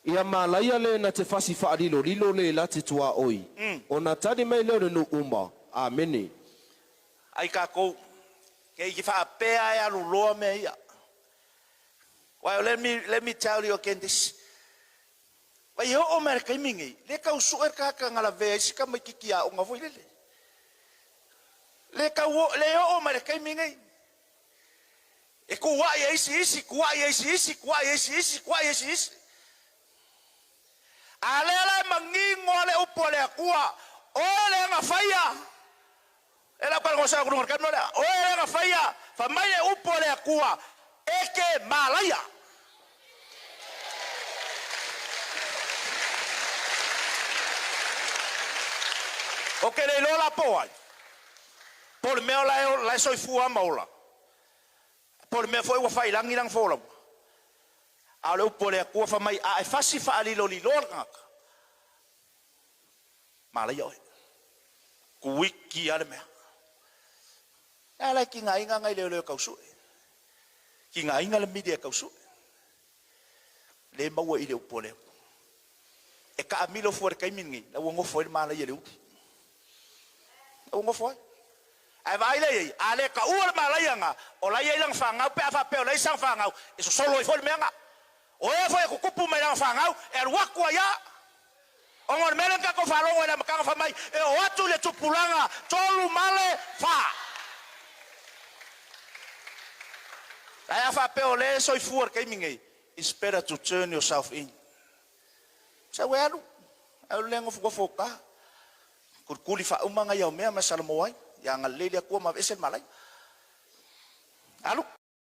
Ia malaia le na te fasi faalilolilo le la te tuaoi. Ona tali mai lea o le nuu uma. Amene. Ai tatou, ke i faapea e alu loa mea ia. Well, let me tell you again this. Vai o mai le taimi nei, le tau sue tagata na lavea ai si tamaititi aoga foi lele. Le tau le oo mai le taimi nei. E kuai e isi isi, kuai e isi isi, kuai e isi isi, kuai e isi isi. A lea la e manino le upu a le Atua, o le aga faia. E lau kala sa kuru ngar lea. O le aga faia, fa mai le upu a le Atua, e ke malaia. O ke le iloa la po ai. Po le mea o la e soifua ma ola. Po le mea foi ua failangi lana folauga. A o le upu a le Atua fa mai a e fasi faaliloliloa le tagata. Malaia oe. Kuiki a le mea. E ala e tigaina ngai leoleo tausue. Tigaina le media tausue. Le maua i le upu a le Atua. E taamilo fua i le taimi lenei, la ua nofo ai le malaia i le ulu. La ua nofo ai. Ae vaai lea i ai, a le taua le malaia na, o la e i ai lana fanau pe a faapea o leai sana fanau, e sosolo ai foi le mea na. O ea foi e tutupu mai lana fanau, e alu atu ai lava. Ona o le mea lea na tatou faalogo ai i le amataga fai mai, e oo atu i le tupulaga 3 ma le 4. Ae a faapea o lea e soifua i le taimi nei, it's better to turn yourself in. Sau e alu, alu le nofonofo o ta. Kulikuli faauma nai au mea ma salamo ai. Ia agalelei le Atua ma aveese le malaia. Alu.